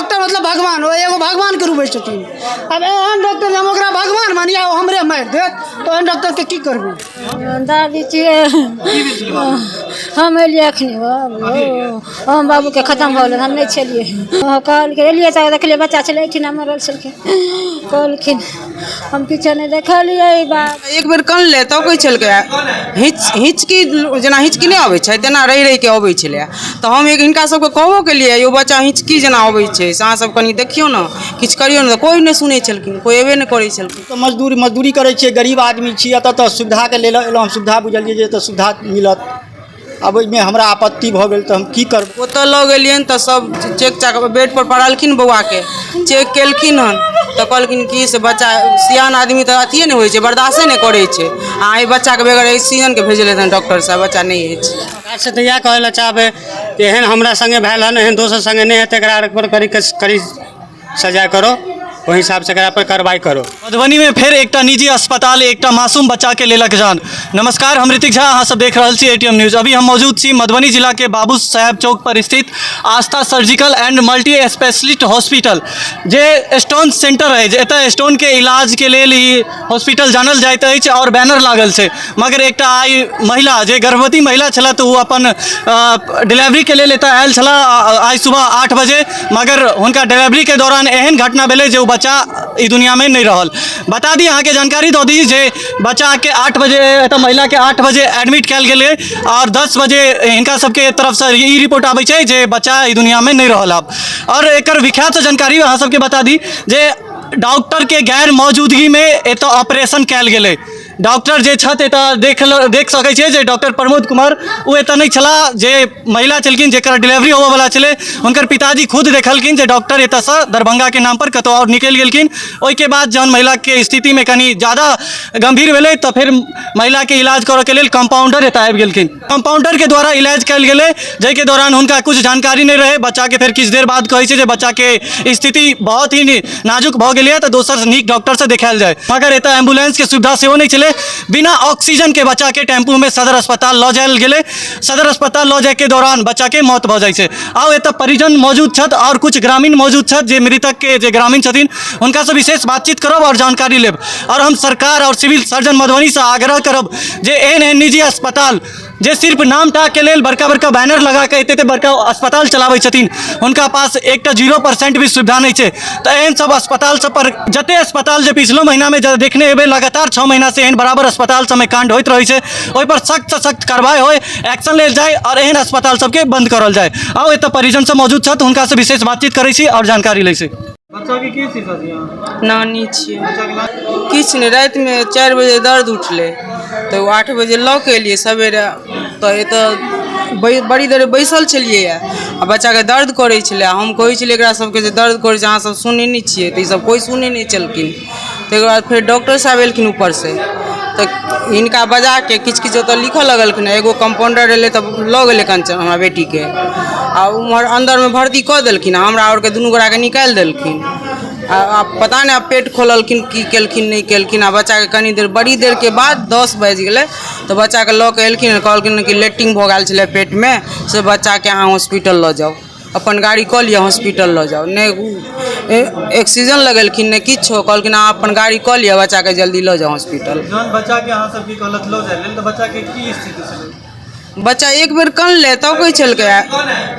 Doctor मतलब भगवान, ओ एगो भगवानके रूप होइ छथिन। आब एहन डॉक्टर जे हम ओकरा भगवान मानी आ ओ हमरे मारि देत, तऽ ओहन डॉक्टरके की करबै। दादी छियै, हम एलियै अखनी, हम बाबूके खतम भऽ गेलै, हम नहि छलियै। कहलकै एलियै तऽ देखलियै बच्चा छलै एहिठिना मरल छलखिन। कहलखिन हम किछो नहि देखलियै बाप। एक बेर कनलै तब कहै छलकै हिचकी, जेना हिचकी नहि अबै छै तेना रहि रहिके अबै छलै। तऽ हम एक हिनका सबके कहबो केलियै, यौ बच्चा हिचकी जेना अबै छै, से अहाँ सब कनि देखियौ ने, किछु करियौ ने। तऽ कोइ नहि सुनै छलखिन, कोइ एबे नहि करै छलखिन। तऽ मजदूरी करै छियै, गरीब आदमी छी, एतऽ तऽ सुविधाके लेल एलहुँ। हम सुविधा बुझलियै जे एतऽ सुविधा मिलत। आब ओहिमे हमरा आपत्ति भऽ गेल तऽ हम की करबै? ओतऽ लऽ गेलियनि तऽ सब चेक चाक बेडपर पड़लखिन, बौआके चेक केलखिन हन तऽ कहलखिन कि से बच्चा सियान आदमी तऽ अथिए नहि होइ छै, बर्दाश्ते नहि करै छै। आ एहि बच्चाके बगैर ऑक्सीजनके भेजलथि हन डॉक्टर साहब, बच्चा नहि अछि। सरकारसँ तऽ इएह कहै लए चाहबै कि एहन हमरा सङ्गे भेल हन, एहन दोसर सङ्गे नहि हेतै। एकरा पर कड़ी कड़ी सजा करो, ओहि हिसाबसँ एकरा पर कार्रवाई करो। मधुबनी में फेर एकटा निजी अस्पताल एकटा मासूम बच्चा के लेलक जान। नमस्कार, हम ऋतिक झा, अहाँ सब देख रहल छी एटीएम न्यूज। अभी हम मौजूद छी मधुबनी जिला के बाबू साहेब चौक पर स्थित Aastha surgical and multi specialist hospital, जे स्टोन सेंटर अछि। एतऽ स्टोन के इलाज के लेल ई हॉस्पिटल जानल जाइत अछि और बैनर लागल छै। मगर एकटा आइ महिला, जे गर्भवती महिला छलथि, तऽ ओ अपन डिलीवरीके लेल एतऽ आयल छलाह आइ सुबह 8 बजे। मगर हुनका डिलीवरीके दौरान एहन घटना भेलै जे ओ बच्चा ई दुनियामे नहि रहल। बता दी, अहाँके जानकारी दऽ दी जे बच्चाके 8 बजे, एतऽ महिलाके 8 बजे एडमिट कयल गेलै आओर 10 बजे हिनका सबके तरफसँ ई रिपोर्ट आबै छै जे बच्चा ई दुनियामे नहि रहल आब। आओर एकर विख्यात जानकारी अहाँ सबके बता दी जे डॉक्टरके गैर मौजूदगीमे एतऽ ऑपरेशन कयल गेलै। डॉक्टर जे छथि एतऽ देख सकै छियै जे डॉक्टर प्रमोद कुमार, ओ एतऽ नहि छलाह। जे महिला छलखिन, जेकर डिलीवरी होबऽवला छलै, हुनकर पिताजी खुद देखलखिन जे डॉक्टर एतऽसँ दरभंगाके नामपर कतहु आओर निकलि गेलखिन। ओहिके बाद जहन महिलाके स्थितिमे कनि ज्यादा गम्भीर भेलै तऽ फेर महिलाके इलाज करऽके लेल कम्पाउंडर एतऽ आबि गेलखिन। कम्पाउंडरके द्वारा इलाज कयल गेलै, जाहिके दौरान हुनका किछु जानकारी नहि रहै बच्चाके। फेर किछु देर बाद कहै छै जे बच्चाके स्थिति बहुत ही नाजुक भऽ गेलैए, तऽ दोसर नीक डॉक्टरसँ देखायल जाय। मगर एतऽ एम्बुलेंसके सुविधा सेहो नहि छलै। बिना ऑक्सीजनके बच्चाके टेम्पूमे सदर अस्पताल लऽ जायल गेलै। सदर अस्पताल लऽ जायके दौरान बच्चाके मौत भऽ जाइ छै। आउ, एतऽ परिजन मौजूद छथि आओर किछु ग्रामीण मौजूद छथि। जे मृतकके जे ग्रामीण छथिन, हुनकासँ विशेष बातचीत करब आओर जानकारी लेब। आओर हम सरकार आओर सिविल सर्जन मधुबनीसँ आग्रह करब जे एहन एहन निजी अस्पताल, जे सिर्फ नाम टाके लेल बड़का बड़का बैनर लगा कऽ एते एते बड़का अस्पताल चलाबै छथिन, हुनका पास एकटा 0% भी सुविधा नहि छै, तऽ एहन सब अस्पताल सब पर, जते अस्पताल जे पिछलो महीनामे देखने हेबै, लगातार 6 महीनासँ एहन बराबर अस्पताल सबमे कांड होइत रहै छै, ओहि पर सख्त से सख्त कार्रवाई होय, एक्शन लेल जाय आओर एहन अस्पताल सबके बंद करल जाय। आउ, एतऽ परिजन सब मौजूद छथि, हुनकासँ विशेष बातचीत करै छी आओर जानकारी लै छी। बच्चाके के छी चाची अहाँ? नानी छियै। किछु नहि, रातिमे 4 बजे दर्द उठलै तऽ ओ 8 बजे लऽ कऽ एलियै सवेरे। तऽ एतऽ बड़ी देर बैसल छलियै आ बच्चाके दर्द करै छलै। हम कहै छलियै एकरा सबके जे दर्द करै छै, अहाँ सब सुनै नहि छियै। तऽ ईसब कोइ सुनै नहि छलखिन। ताहिके बाद फेर डॉक्टर साहब एलखिन ऊपरसँ, तऽ हिनका बजाके किछु किछु ओतऽ लिखऽ लगलखिन। एगो कम्पाउण्डर एलै तऽ लऽ गेलै कंचन हमरा बेटीके आ उम्हर अन्दरमे भर्ती कऽ देलखिन। हमरा आओरके दुनू गोटाके निकालि देलखिन। आ पता नहि आब पेट खोललखिन, की केलखिन, नहि केलखिन। आ बच्चाके कनि देर, बड़ी देरके बाद 10 बाजि गेलै तऽ बच्चाके लऽ कऽ एलखिन। कहलखिन कि लेट्रिन भऽ गेल छलै पेटमे, से बच्चाके अहाँ हॉस्पिटल लऽ जाउ, अपन गाड़ी कऽ लिअ, हॉस्पिटल लऽ जाउ। नहि ऑक्सीजन लगेलखिन, नहि किछो। कहलखिन अहाँ अपन गाड़ी कऽ लिअ, बच्चाके जल्दी लऽ जाउ हॉस्पिटल। जहन बच्चाके अहाँ सबके कहलत लऽ जाय लेल, तऽ बच्चाके की स्थिति छलै? बच्चा एक बेर कनलै तब कहै छलकै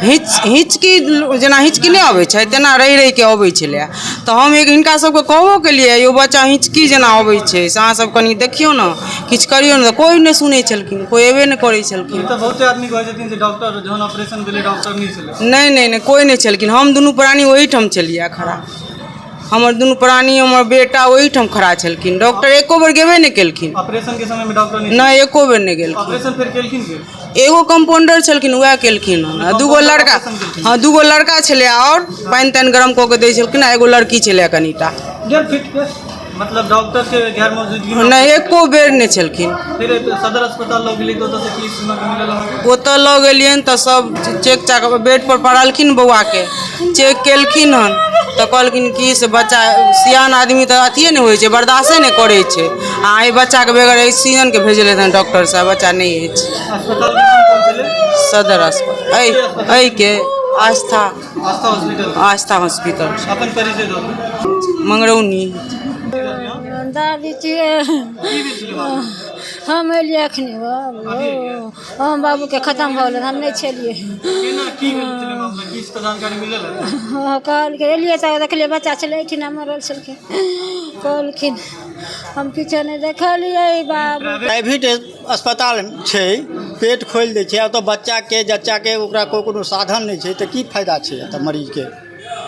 हिचकी, जेना हिचकी नहि अबै छै तेना रहि रहिके अबै छलै। तऽ हम एक हिनका सबके कहबो केलियै, यौ बच्चा हिचकी जेना अबै छै, से अहाँ सब कनि देखियौ ने, किछु करियौ ने। तऽ कोइ नहि सुनै छलखिन, कोइ एबे नहि करै छलखिन। तऽ बहुते आदमी कहै छथिन जे डॉक्टर जहन ऑपरेशन भेलै, डॉक्टर नहि छलै। नहि नहि नहि, कोइ नहि छलखिन। हम दुनू प्राणी ओहीठाम छलियै खड़ा। हमर दुनू प्राणी, हमर बेटा ओहीठाम खड़ा छलखिन। डॉक्टर एको बेर गेबे नहि केलखिन। ऑपरेशन के समय में डॉक्टर नहीं? नहि, एको बेर नहि गेलखिन। ऑपरेशन फेर केलखिन के? एगो कम्पाउंडर छलखिन, उएह केलखिन हन। आ दूगो लड़का, हँ, दूगो लड़का छलै आओर पानि तानि गरम कऽ के दै छलखिन आ एगो लड़की छलै कनिटा। मतलब डॉक्टर के गैर मौजूदगी में? नहि, एको बेर नहि छलखिन। फिर सदर अस्पताल लऽ गेली तऽ ओतऽ से की सुनऽ के मिलल अहाँके? ओतऽ लऽ गेलियनि तऽ सब चेक चाक बेड पर पड़लखिन, बौआके चेक केलखिन हन तऽ कहलखिन कि से बच्चा सियान आदमी तऽ अथिए नहि होइ छै, बर्दाश्ते नहि करै छै। आ एहि बच्चाके बगैर ऑक्सीजनके भेजलथि हन डॉक्टर साहब, बच्चा नहि अछि। अस्पताल के नाम कोन छलै? सदर अस्पताल एहिके। आस्था। आस्था हॉस्पिटल। आस्था हॉस्पिटल। अपन परिचय दऽ दियौ। मंगरौनी। दादी छियै। की भेल छलै बाबू? हम एलियै एखनी बाबू, हम बाबूके खतम भऽ गेलै, हम नहि छलियै। केना की भेल छलै मामला, किछु तऽ जानकारी मिलल है? हँ, कहलकै एलियै तऽ देखलियै बच्चा छलै एहिठिना मरल छलखिन। कहलखिन हम किछो नहि देखलियै बाबू। प्राइवेट अस्पताल छै, पेट खोलि दै छै, आ ओतऽ बच्चाके जच्चाके ओकरा कोइ कोनो साधन नहि छै, तऽ की फायदा छै एतऽ मरीजके?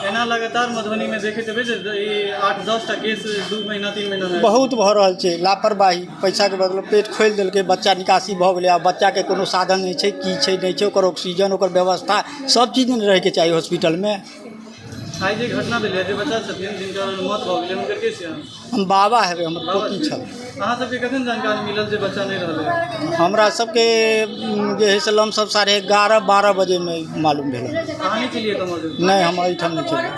एना लगातार मधुबनीमे देखैत हेबै जे ई 8-10 टा केस 2 महीना 3 महीनामे बहुत भऽ रहल छै लापरवाही। पैसाके बदले पेट खोलि देलकै, बच्चा निकासी भऽ गेलै, आ बच्चाके कोनो साधन नहि छै, की छै नहि छै, ओकर ऑक्सीजन, ओकर व्यवस्था सब चीज ने रहैके चाही हॉस्पिटलमे। आइ जे घटना भेलै, जे बच्चा छथिन जिनकर मौत भऽ गेलै, हुनकर के छियै? हम बाबा हेबै, हमर पोती छल। अहाँ सबके कखन जानकारी मिलल जे बच्चा नहि रहलै? हमरा सबके जे है से लमसम 11:30-12 बजेमे मालूम भेल। अहाँ नहि छलियै तऽ मौजूद? नहि, हम एहिठाम नहि छलियै।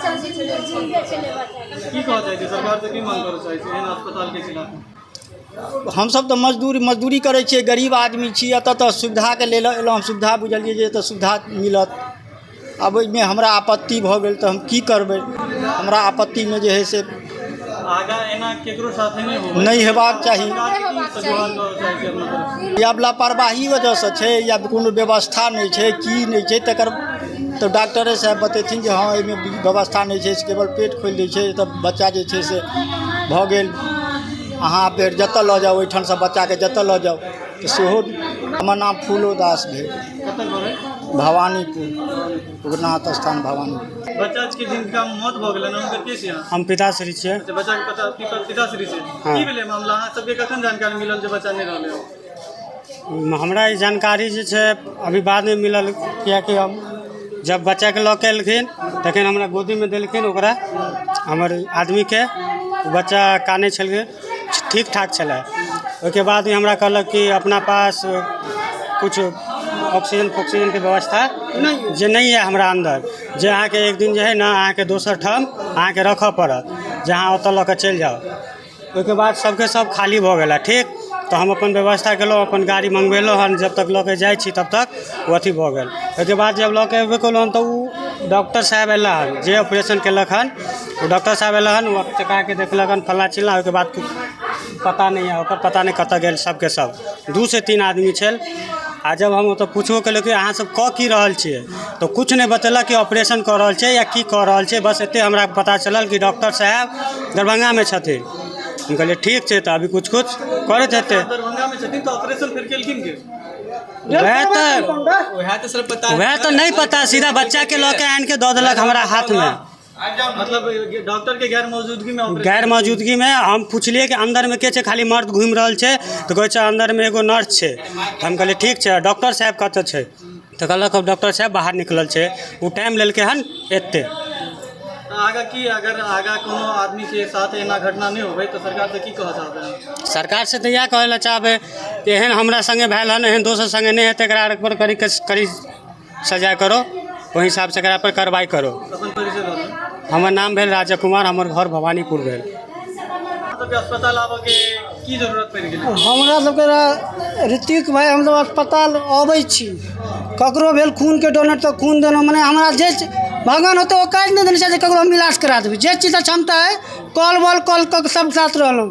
की कहऽ चाहै छी, सरकारसँ की मांग करऽ चाहै छी एहन अस्पतालके खिलाफ? हमसब तऽ मजदूरी करै छियै, गरीब आदमी छी, एतऽ तऽ सुविधाके लेल एलहुँ। हम सुविधा बुझलियै जे एतऽ सुविधा मिलत। आब ओहिमे हमरा आपत्ति भऽ गेल तऽ हम की करबै? हमरा आपत्तिमे जे है से आगाँ एना केकरो साथे नहि होबै, नहि हेबाक चाही। सरकारके की गुहार करऽ चाहै छी अपना तरफसँ? या लापरवाही वजहसँ छै या कोनो व्यवस्था नहि छै, की नहि छै, तकर तऽ डॉक्टरे साहेब बतेथिन जे हँ एहिमे व्यवस्था नहि छै, से केवल पेट खोलि दै छै तऽ बच्चा जे छै से भऽ गेल। अहाँ फेर जतऽ लऽ जाउ, ओहिठामसँ बच्चाके जतऽ लऽ जाउ तऽ सेहो। हमर नाम फूलो दास भेल। कतऽ घर है? भवानीपुर, उग्रनाथ स्थान, भवानीपुर। बच्चा के जिनका मौत भऽ गेलै हुनकर के छियै अहाँ? हम पिताश्री छियै। अच्छा, बच्चाके पता पिताश्री छै। हँ। की भेलै मामला, अहाँ सबके कखन जानकारी मिलल जे बच्चा नहि रहलै? हमरा ई जानकारी जे छै अभी बादमे मिलल, किएकि हम जब बच्चाके लऽ के एलखिन तखन हमरा गोदीमे देलखिन ओकरा, हमर आदमीके। ओ बच्चा कानै छलै, ठीक ठाक छलै। ओहिके बाद ही हमरा कहलक कि अपना पास किछु ऑक्सीजन फोक्सीजनके व्यवस्था जे नहि यऽ हमरा अन्दर, जे अहाँके एक दिन जे हइ ने अहाँके दोसर ठाम अहाँके रखऽ पड़त, जे अहाँ ओतऽ लऽ कऽ चलि जाउ। ओहिके बाद सबके सब खाली भऽ गेला। ठीक, तऽ हम अपन व्यवस्था केलहुँ, अपन गाड़ी मँगबेलहुँ हन। जब तक लऽ के जाइ छी तब तक ओ अथी भऽ गेल। ओहिके बाद जब लऽ के अयबे केलहुँ हन तऽ ओ डॉक्टर साहेब अयला हन, जे ऑपरेशन केलक हन ओ डॉक्टर साहेब अयला हन। ओ चकाके देखलक हन फल्लाँ चिल्लाँ। ओहिके बाद पता नहि यऽ ओकर, पता नहि कतऽ गेल सबके सब। 2 से 3 आदमी छल। आ जब हम ओतऽ पुछबो केलहुँ कि अहाँ सब कऽ की रहल छियै, तऽ किछु नहि बतेलक कि ऑपरेशन कऽ रहल छै या की कऽ रहल छै। बस एते हमरा पता चलल कि डॉक्टर साहेब दरभंगामे छथिन। हम कहलियै ठीक छै, तऽ अभी कुछ कुछ करैत हेतै। दरभंगामे छथिन तऽ ऑपरेशन फेर केलखिन के? वएह तऽ वएह तऽ नहि पता। सीधा बच्चाके लऽ के आनि के दऽ देलक हमरा हाथमे। मतलब डॉक्टर के गैर मौजूदगी में ऑपरेशन? गैर मौजूदगीमे। हम पुछलियै कि अन्दरमे के छै, खाली मर्द घुमि रहल छै? तऽ कहै छै अन्दरमे एगो नर्स छै। तऽ हम कहलियै ठीक छै, डॉक्टर साहेब कतऽ छै? तऽ कहलक डॉक्टर साहेब बाहर निकलल छै, ओ टाइम लेलकै हन एते। तऽ आगाँ की, अगर आगाँ कोनो आदमी के साथ एना घटना नहि होबै तऽ सरकार से की कहऽ चाहबै अहाँ? सरकारसँ तऽ इएह कहै लए चाहबै कि एहन हमरा सङ्गे भेल हन, एहन दोसर सङ्गे नहि हेतै। एकरा पर कड़ी कड़ी सजा करो, ओहि हिसाबसँ एकरा पर कार्रवाइ करो। अपन परिचय दऽ दियौ। हमर नाम भेल राजा कुमार, हमर घर भवानीपुर भेल। अहाँ सबके अस्पताल आबऽ के की जरूरत पड़ि गेलै? हमरा सबके ऋतिक भाइ, हमसब अस्पताल अबै छी, ककरो भेल खूनके डोनेट तऽ खून देलहुँ। मने हमरा जे भगवान होतै ओ काज नहि देने छै जे ककरो हम इलाज करा देबै। जे चीजके क्षमता अइ, कॉल वॉल कॉल कऽ के सब साथ रहलहुँ।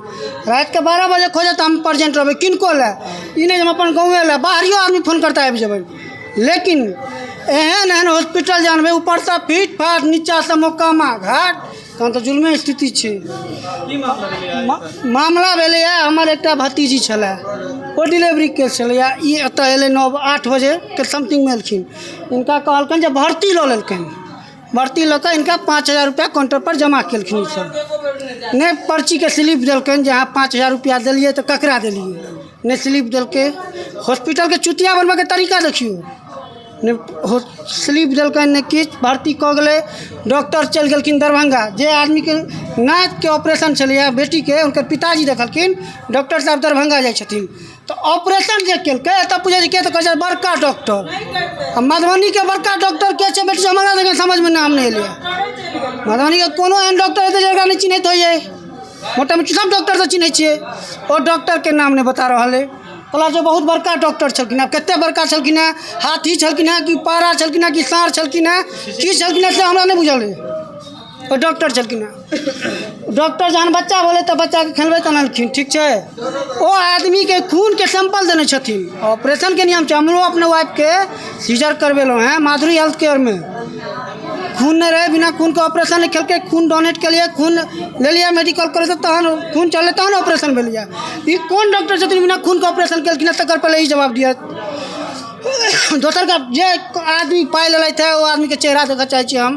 रातिके 12 बजे खोजत तऽ हम प्रेजेंट रहबै किनको लए। ई नहि जे हम अपन गाँवे लए, बाहरियो आदमी फोन करता आबि जेबै। लेकिन एहन एहन हॉस्पिटल जानबै, ऊपरसँ फीट फाट, नीचाँसँ मोकामा घाट, तहन तऽ जुल्मे स्थिति छै। की मामला भेलै आइ? मामला भेलैए, हमर एकटा भतीजी छलै, ओ डिलीवरी केस छलैए। ई एतऽ एलै 9-8 बजेके समथिंगमे एलखिन। हिनका कहलकनि जे भर्ती लऽ लेलकनि। भर्ती लऽ कऽ हिनका 5000 रुपैआ काउंटरपर जमा केलखिन। ईसब नहि पर्चीके स्लिप देलकनि जे अहाँ 5000 रुपैआ देलियै तऽ ककरा देलियै, नहि स्लिप देलकै। हॉस्पिटलके चुतिया बनबैके तरीका देखियौ, नहि हो स्लिप देलकनि नहि किछु। भर्ती कऽ गेलै, डॉक्टर चलि गेलखिन दरभंगा। जे आदमीके नाकके ऑपरेशन छलैए बेटीके, हुनकर पिताजी देखलखिन डॉक्टर साहब दरभंगा जाइ छथिन तऽ ऑपरेशन जे केलकै, एतऽ पूछै छै के, तऽ कहै छै बड़का डॉक्टर। आ मधुबनीके बड़का डॉक्टर के छै बेटी, हमरा तऽ समझमे नाम नहि एलैए। मधुबनीके कोनो एहन डॉक्टर हेतै जेकरा नहि चिन्हैत होइए? मोटा मोटी सब डॉक्टर तऽ चिन्है छियै, ओ डॉक्टरके नाम नहि बता रहल अइ। प्लस जे बहुत बड़का डॉक्टर छलखिन। आब कतेक बड़का छलखिन हेँ, हाथी छलखिन हेँ कि पारा छलखिन हेँ कि साँढ़ छलखिन हेँ, की छलखिन हेँ से हमरा नहि बुझल अइ। ओ डॉक्टर छलखिन हेँ। डॉक्टर जहन बच्चा भेलै तऽ बच्चाके खेलबैत अनलखिन, ठीक छै। ओ आदमीके खूनके सैंपल देने छथिन। ऑपरेशनके नियम छै। हमरो अपना वाइफके सीजर करबेलहुँ हेँ माधुरी हेल्थ केयरमे। खून नहि रहै, बिना खूनके ऑपरेशन नहि केलकै। खून डोनेट केलियै, खून लेलियै मेडिकल कॉलेजसँ, तहन खून चललै, तहन ऑपरेशन भेलैए। ई कोन डॉक्टर छथिन बिना खूनके ऑपरेशन केलखिन हेँ? तकर पहिले ई जवाब दिअ। दोसर गप, जे आदमी पाइ लेलथि हे, ओ आदमीके चेहरा देखऽ चाहै छी हम।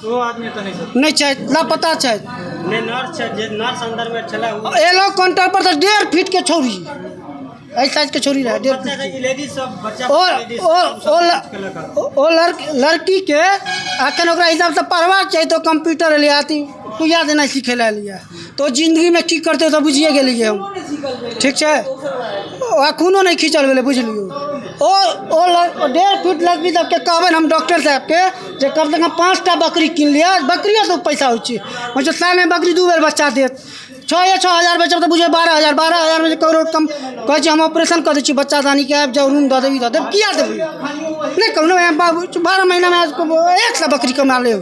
ओ आदमी एतऽ नहि छथिन? नहि छथि, लापता छथि। नहि, नर्स छै, जे नर्स अन्दरमे छलै ओ। एलो काउंटर पर तऽ 1.5 फीट के छौरी, एहि साइजके छौरी रहै, 1.5 फीट के। लेडीज सब बच्चा ओ ओ ओ ल- ओ लड़कीके एखन ओकरा हिसाबसँ पढ़बाक चाही, तऽ कंप्यूटर एलै, अथी सुइया देनाइ सिखै लए एलैए, तऽ ओ जिन्दगीमे की करतै तऽ बुझिए गेलियै हम, ठीक छै। ओ एखनो नहि खींचल गेलै, बुझलियौ। ओ ओ ल- 1.5 फीट लड़की सबके कहबै हम डॉक्टर साहेबके जे कमसँ कम पाँच टा बकरी कीन लिअ। बकरियोसँ पैसा होइ छै। होइ छै, सालमे बकरी दू बेर बच्चा देत। छओ या 6 हजार बेचब तऽ बुझियौ 12 हजार। 12 हजारमे जे ककरो कम कहै छी, हम ऑपरेशन कऽ दै छी बच्चादानीके, आबि जाउ, रूम दऽ देब, ई दऽ देब। किया देबै? नहि करू ने बाबू। 12 महीनामे 100 बकरी कमा लेब।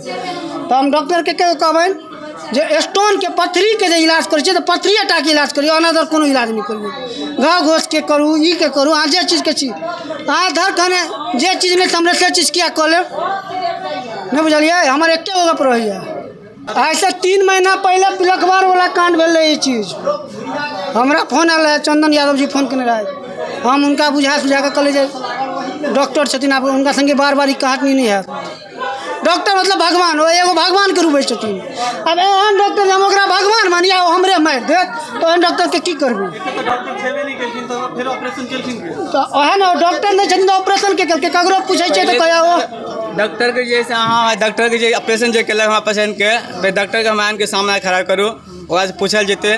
तऽ हम डॉक्टरके कहबनि जे स्टोनके, पथरीके जे इलाज करै छियै तऽ पथरिए टाके इलाज करियौ, अनदर कोनो इलाज नहि करियौ। घाव घोसके करू, ई के करू, अहाँ जे चीजके छी। अहाँ धर खाने जे चीज नहि सम्हरै से चीज किया कऽ लेब? नहि बुझलियै? हमर एके गो गप रहैए। आइसँ 3 महीना पहिले पिलखवारवला काण्ड भेल रहै। ई चीज हमरा फोन आयल रहै, चन्दन यादव जी फोन केने रहै। हम हुनका बुझा सुझा कऽ कहलियै जे डॉक्टर छथिन, आब हुनका सङ्गे बार बार ई कहानी नहि हैत। डॉक्टर मतलब भगवान, ओ एगो भगवानके रूप होइ छथिन। आब एहन डॉक्टर जे हम ओकरा भगवान मानी आ ओ हमरे मारि देत, तऽ ओहन डॉक्टरके की करबै? एतऽ तऽ डॉक्टर छेबे नहि केलखिन, तऽ फेर ऑपरेशन केलखिन के? तऽ ओएह ने, डॉक्टर नहि छथिन तऽ ऑपरेशन के केलकै? ककरो पूछै छियै तऽ कहैया ओ डॉक्टरके जे से अहाँ डॉक्टरके जे ऑपरेशन जे केलक हमरा पेशेंटके, तऽ डॉक्टरके हमरा आनिके सामने खड़ा करू, ओकरासँ पूछल जेतै।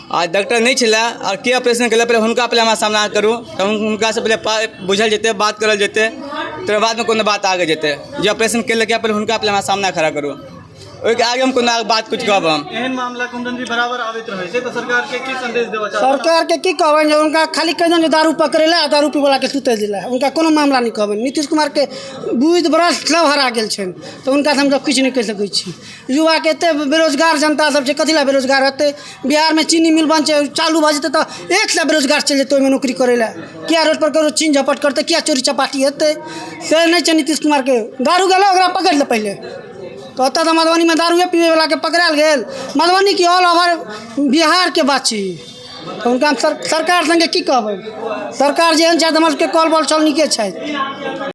आ डॉक्टर नहि छलै आओर के ऑपरेशन केलक, पहिले हुनका पहिले हमरा सामना करू, तऽ हुनकासँ पहिले बुझल जेतै, बात करल जेतै, तकर बादमे कोनो बात आगे जेतै। जे ऑपरेशन केलक पहिले हुनका पहिले हमरा सामना खड़ा करू, ओहिके आगे हम कोनो बात कुछ कहब हम। एहन मामला कुंदन जी बराबर आबैत रहै छै, तऽ सरकारके की संदेश देबऽ चाहबै? सरकारके की कहबनि जे हुनका खाली कहि दियौन जे दारू पकड़ै लए आ दारू पीवलाके सुतै दै लए। हुनका कोनो मामला नहि कहबनि। नीतीश कुमारके बुद्धि ब्रश सब हरा गेल छनि, तऽ हुनकासँ हमसब किछु नहि कहि सकै छी। युवाके एते बेरोजगार जनता सब छै, कथी लए बेरोजगार हेतै? बिहारमे चीनी मिल बन्द छै, चालू भऽ जेतै तऽ एक सए बेरोजगार चलि जेतै ओहिमे नौकरी करै लए। किया रोड पर ककरो छीन झपट करतै? किया चोरी चपाटी हेतै? से नहि छै नीतीश कुमारके। दारू गेलै, ओकरा पकड़ि ले पहिले। तऽ ओतऽ तऽ मधुबनीमे दारूए पीबैवलाके पकड़ायल गेल। मधुबनी की, ऑल ओवर बिहारके बात छै ई। तऽ हुनका हम सरकार सङ्गे की कहबै? सरकार जेहन छथि, हमर सबके कल बल सब नीके छथि।